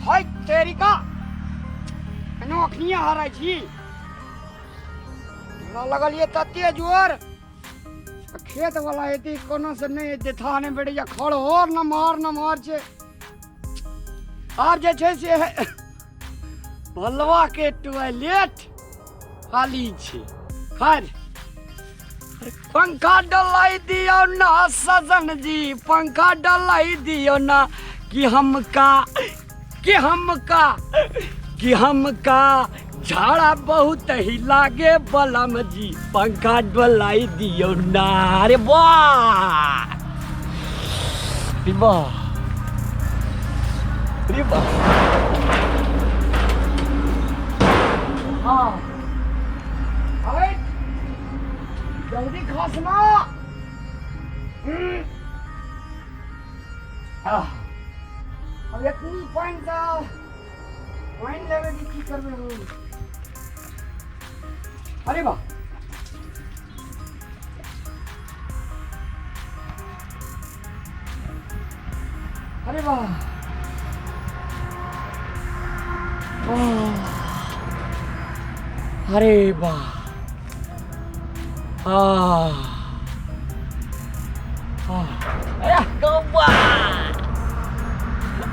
हाय तेरी का एनो अखनिए हराइ छी हमरा लगल ये तते जोर आ खेत वाला एते कोनो से नहि एते था नहि भेटैया खड़होर नमहर नमहर छै आब जे छै से भलवा के टॉयलेट खाली छै। खैर, पंखा डलाई दियो ना सजन जी, पंखा डलाई दियो ना, कि हमका कि हमका कि हमका झाड़ा बहुत ही लागे बलम जी, पंखा डलाई दियो ना। अरे वाह, अरे वाह, अरे वाह। हाँ, अरे जल्दी खसना। आह, अब इतनी पानि तऽ पानि लेबै कि की करबै हम? अरे वाह, अरे वाह, वाह, अरे वाह, आह, आह, अरे गौवा,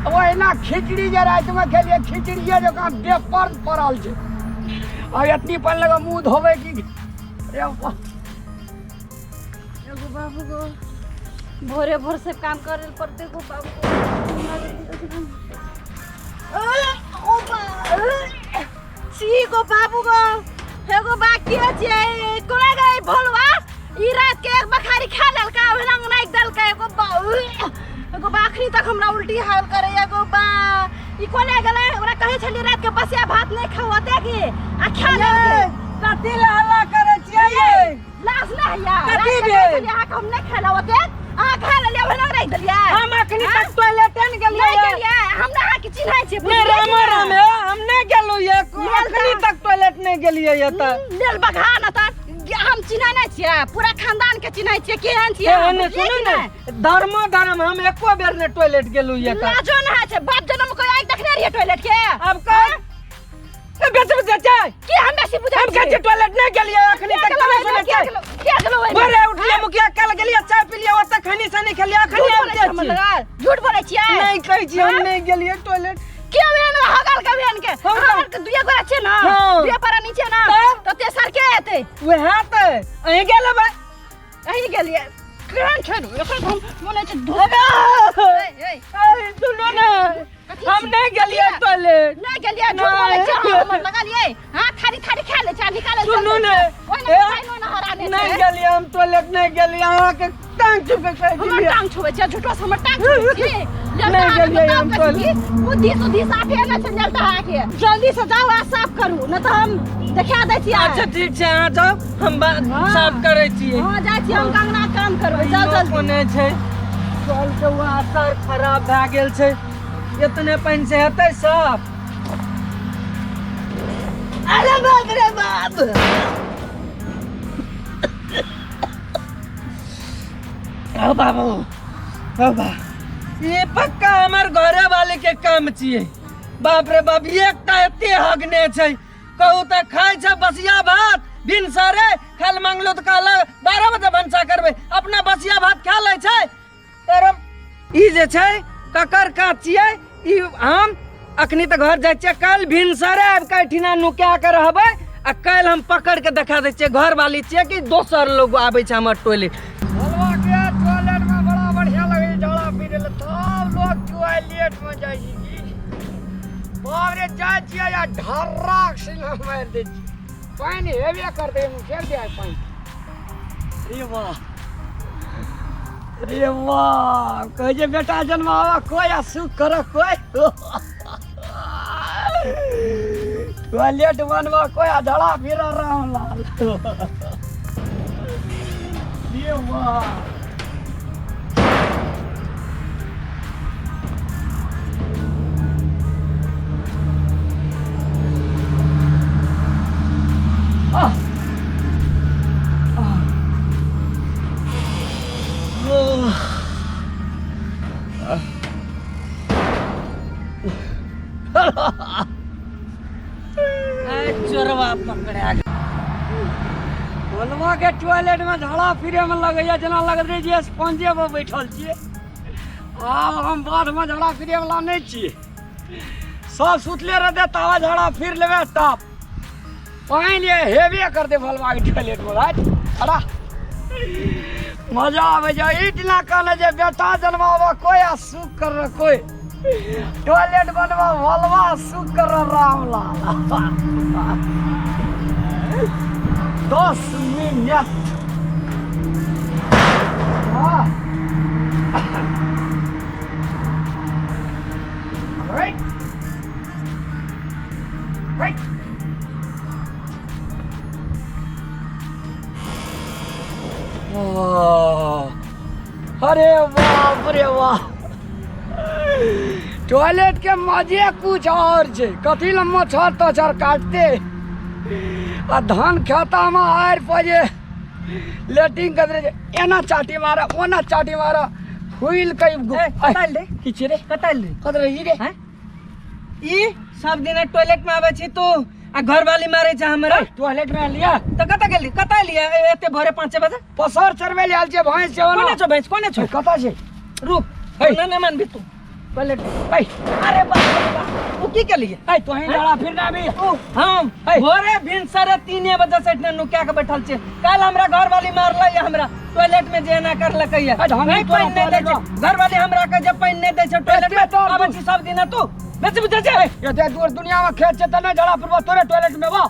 ओ एना खिचड़ी जे रातिमे खेलियै, खिचड़िए जकाँ देह पर पड़ल छै। आब एतनी पानि लगा मुँह धोबै कि? अरे वाह। एगो बाबू गो, भोरे भोर से काम करे पड़ते गो बाबू गो। छी गो बाबू गो, एगो बा के छै कोना गई भोलवा? ई रात के एक बखारी खा लेलका, ओहि रंग नाइक देलका। एगो बा, एगो बाखरी तक हमरा उल्टी हाल करे। एगो बा, ई कोना गेलै? ओकरा कहै छलियै रात के बसिया भात नहि खाओते की आ खा लेलकै। कथी लए हल्ला करै छियै यै? लाज नहि हैया? कथी रात के भेल? कहै छलियै अहाँके हम नहि खेलहुँ ओते, अहाँ खा लेलियै, ओहिना राखि देलियै। हम अखनी तक टॉयलेटे ने गेलियै। नहि गेलियै? हम ने अहाँके चिन्है छियै, नहि, बुझलियै राम कि नहि? राम, हे, हम नहि गेलहुँ ये लेल अखनी तक टॉयलेट नहि गेलियै ये तऽ। लेल बघा न तऽ हम चिन्है नहि छियै? पूरा खानदान के चिन्है छियै, केहन छियै हे, अहाँ, ने बुझलियै सुनू कि ने नहि? धर्मो धर्म हम एको बेर ने टॉयलेट गेलहुँ ये तऽ। लाजो नहि होइ छै? बाप जनम कोई आँखि देखने रहियै टॉयलेट के? आब कह ए, बेसी बुझै छै की हम बेसी बुझै हम कहै छियै टॉयलेट नहि गेलियै अखनी तक, केना सुनै छियै? किया गेलौ ओहिमे? भोरे उठलियै मुखिया, कल गेलियै, चाय पिलियै, ओतऽ खैनी सैनी खेलियै, अखनी झूठ बोलै आबिते छियै हमर छियै। लग? झूठ बोलै छियै? नहि कहै छियै, हम नहि गेलियै टॉयलेट। के एहन हगल के एहन के? हम तऽ- हमर के दुइये गोरा छियै ने, हाँ। दुइये पारा नीचे ने, तब? तऽ तेसर के एतै? वएह तऽ अहीं गेल हेबै। अहीं गेलियै? केहन छै रे? एकर हम मोन होइ छै धो। ए, ए, ए, सुनू ने, कथी हम छी? नहि गेलियै किया? टॉयलेट। नहि गेलियै? झूठ बोलै छियै अहाँ हमर लगलियै? हाँ, थारी थारी खा लै छै आ निकालै सुनू ने, ओहिना ए, पाइनो न हराने नहि छै। गेलियै हम टॉयलेट, नहि गेलियै। अहाँके टांग छुपे कहै हमर छलियै। टांग छुबै छै? झूठो से हमर टांग छुबै छी? नहि गेलियै हम टॉयलेट। बुद्धि सुद्धि साफे नहि छै ललता के। जल्दी से जाउ आ साफ करू, नहि तऽ हम देखा दै छियै। अच्छा ठीक छै, अहाँ जाउ, हम हाँ। साफ करै छियै। हाँ, जाइ छियै हम, कंगना काम करबै। जाउ जल्दी। कोने छै कल के वहाँ असर खराब भए गेल छै, एतने पानि से हेतै साफ? अरे बाप रे बाप, ओ बाबू, ओ बा, ये पक्का हमर घरे वाले के काम छियै। बाप रे बाप, एकटा एते हगने छै। कहू तऽ, खाइ छै बसिया भात भिनसरे, खाय लए मांगलो तऽ कहलक 12 बजे भनसा करबै, अपना बसिया भात खा लै छै। तर ई जे छै ककर काज छियै ई? हम अखनी तऽ घर जाइ छियै, काल्हि भिनसरे आबि कऽ एहिठिना नुका के रहबै आ काल्हि हम पकड़ के देखा दै छियै, घर वाली छियै कि दोसर लोग आबै छै हमर टॉयलेट। भोलवा के टॉयलेट में बड़ा बढ़िया लगे छै झाड़ा पीने ले, तब लोग टॉयलेट में जाइ छै की। बाप रे, जाइ छियै आ ढर्रा सीना मारि दै छियै। पानि हेबे करतै, एहिमे फेर दे पानि। अरे वाह, अरे वाह, कहै छै बेटा जन्मावा कोई आ सुख कर कोई, टॉयलेट बनवा कोई आ झड़ा फिर रामलाल। अरे वाह। आह, चोरवा पकड़ा। भोलवा के टॉयलेट में झाड़ा फिरे में लगैया जेना लगैत रहै जे स्पंजे पर बैठल छियै। आब हम बाधमे झाड़ा फिरे वाला नहि छियै। सब सुतले रहतै तावा झाड़ा फिर लेबै टप पानि ये हेबे करतै भोलवा के टॉयलेट में। रात अरे मजा आबै छै। इतना कहने जे बेटा जन्माबऽ कोई आ सुख कर रहा कोई टॉयलेट बनवा भोलवा सुख कर रहा रामलाल। 10 मिनट हाँ। Right. Right. अरे बाप रे वाह, टॉयलेट के मजे कुछ और छै। कथी लए मच्छर तच्छर काटते आ धान खेता में आरि पर जे लेटिंग कर रहे एना चाटी मारा ओना चाटी मारा फूल के। ए, कतऽ आयल रे? की छियै रे? कतऽ आयल रे? कतऽ रही रे? हैं? ई सब दिन टॉयलेट में आबै छी तू आ घरवाली मारे छै हमरा। टॉयलेट में लिया। तऽ कतऽ गेली, कतऽ एलियै एते भोरे 5 बजे? पसर चरबै लए आयल छियै, भैंस छै ओना। कोने छौ भैंस, कोने छौ? कतऽ छै? रुक। हे। ना ना मानबी तू टॉयलेट। ऐ। अरे बाप रे बाप, उ की केलियै? ऐ तोही झाड़ा फिरना भी। ओ हम हे। भोरे भिनसरे 3 बजे से एठना नुका के बैठल छियै। काल्हि हमरा घरवाली मारलै या हमरा टॉयलेट में जे एना करलकै या। हे, हम नहीं तोरा पानि नहि दै छै। टॉयलेट घरवाली हमरा कहै छै पानि नहि दै छै टॉयलेट में। एते तो आबै छी सब दिन तू बेसी बुझै छै। एते दूर दुनिया में खेत छै तऽ नहि झाड़ा फिरबो तोरे टॉयलेट में बा।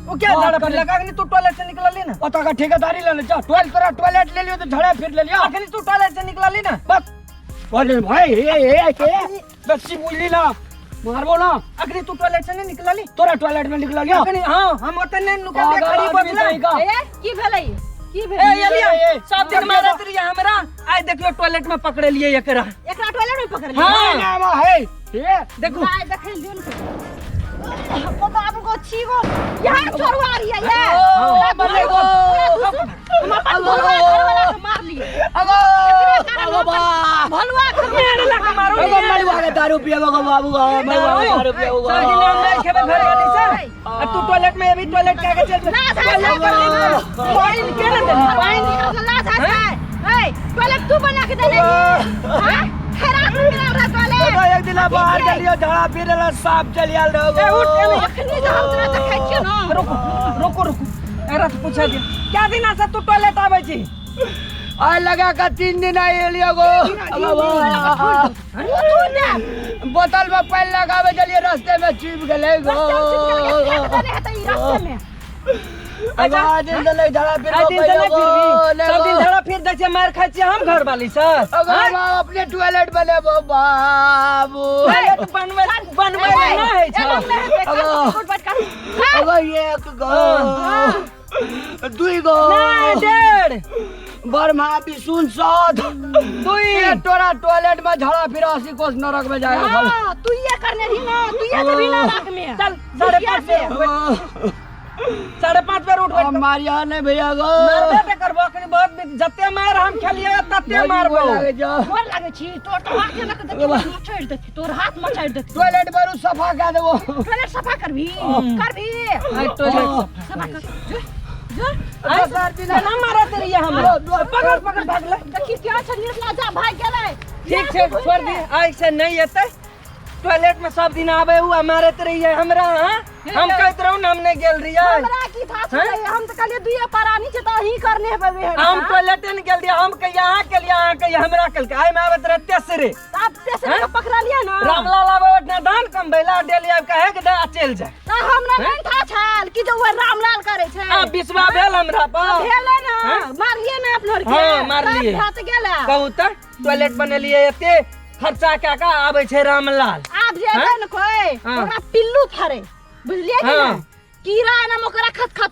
ओ क्या बात झाड़ा करे। फिरलक? अखनी तू टॉयलेट से निकलली ना? ओतऽ के ठेकेदारी लेने जा, टॉयलेट तोरा टॉयलेट ले लियो तऽ झाड़ा फिर लेलियो। अखनी तू टॉयलेट से निकलली ना? बस टॉयलेट भाई हे हे हे बेसी बुझली ना मारबो ना। अखनी तू टॉयलेट से नहीं निकलली? तोरा टॉयलेट में निकललियो। अखनी हाँ, हम ओतऽ नहि नुकल पागल खड़ी आदमी बजला। कहीं का। ए की भेलै, की ए भेलै? एलिया, ए, ए, सब दिन मारत रहिए हमरा, आइ देखियो टॉयलेट में पकड़लिए एकरा। एकरा टॉयलेट में पकड़लिए? हाँ। ना ना हे हे देखू। आइ देखै लियौ ने। ओ बाबू को छी गो यहाँ चोरवा रही है ये। ओ, मरले गो। हम अपन भलुआ घर वाला के मार लिए। अगो अगो बा भलुआ घर वाला के मारो। अगो मलुआ के दारू पिएबो गो बाबू गो, मलुआ के दारू पिएबो गो। सब दिन हम नहीं खेबे घर वाली से। आ तू टॉयलेट में अभी टॉयलेट के आगे चल। ना, जा, टॉयलेट जा, कर ले। जा। पानी के ना दे पानी। लाज है। ए टॉयलेट तू बना के देले हां? खराब मिला रहा टॉयलेट। अगो एक दिन बाहर गेलियो झाड़ा फिर रहा सांप चलि आयल रहो। ए, उठ, ए, अखनी जो हम तोरा देखै छियौ ना। रुको रुको रुको, एकरा से पूछा दे क्या दिन से तू टॉयलेट आबै छी? आइ लगा के 3 दिन आइ एलियो गो। उठू ने। बोतल में पानि लगाबै छलियै रास्ते में चुभि गेलै गो। रास्ते में चुभि गेलै, फेंक देने हेतै ई रास्ते में। अगो आइ दिन से नहि झाड़ा फिरबो आइ दिन से नहि कहियो गो, फिरबी? नहि सब दिन गो। झाड़ा फिर दै छियै, मारि खाइ छियै हम घरवाली से। अगो बाबा, अपने टॉयलेट बनेबो बाबू। टॉयलेट बनबै बनबै लए नहि होइ छै। एना नहि हेतै, अगो। उठ बैठ कर। अगो 1 गो 2 गो नहि, 1.5 बर्मा बिसुन सौद 2। ए, तोरा टॉयलेट में झाड़ा फिर 80 कोस नरक में जाएगा। हाँ, तू ये करने रही ना, तू ये जबी ना नरक में। चल, 5:30 बेर उठ बैठ। 5:30 बेर उठ बैठ। अब मारिया नहीं भैया गो। मारबे ते करबो अखनी बहुत जते मार हम खेलिए तते मारबो। लागे जा। गोर लागे छी तोर तो हाथ लग देखी मचड़ देती, तोर हाथ मचड़ देती। टॉयलेट बरू सफा कर देबो। टॉयलेट सफा करबी, करबी। आइ टॉयलेट सफा कर। जो जो। आइ दोसर दिन केना मारत रहिए हमरा? पकड़ पकड़ भाग ले। देखी क्या छै निर्लज्जा भाग गेलै। ठीक छै छोड़ दी, आइ से नहीं एतै टॉयलेट में। सब दिन आबे उ आ मारत रहिए हमरा। हाँ, हम कहैत रहू ना हम नहीं गेल रहिए। हमरा की था छलै, हम तऽ कहलियै दुइये प्राणी छै तऽ अहीं करने हेबै वेहर। हम टॉयलेटे नहीं गेल रहिए, हम कहिए अहाँ के लिए, अहाँ कहिए हमरा कल आइ में आबैत रहे तेसरे। आब तेसरे के पकड़लियै ना। रामलाल आबे ओठना धान कमबै ला डेली आबि कहे के दे आ चलि जाए। तऽ हमरा नहि था छल कि जे ओ रामलाल करै छै। आ विश्वास भेल हमरा पर? भेलै ना, मारलियै ना अपनो आरके। हाँ, मारलियै। तब भात गेलै। कहू तऽ टॉयलेट बनेलियै एते खर्चा कए कऽ आबै छै रामलाल। आब जे एतै ने कोइ हाँ। ओकरा पिल्लू फरे, बुझलियै कि हाँ। नहि? कीड़ा एना ओकरा खत खत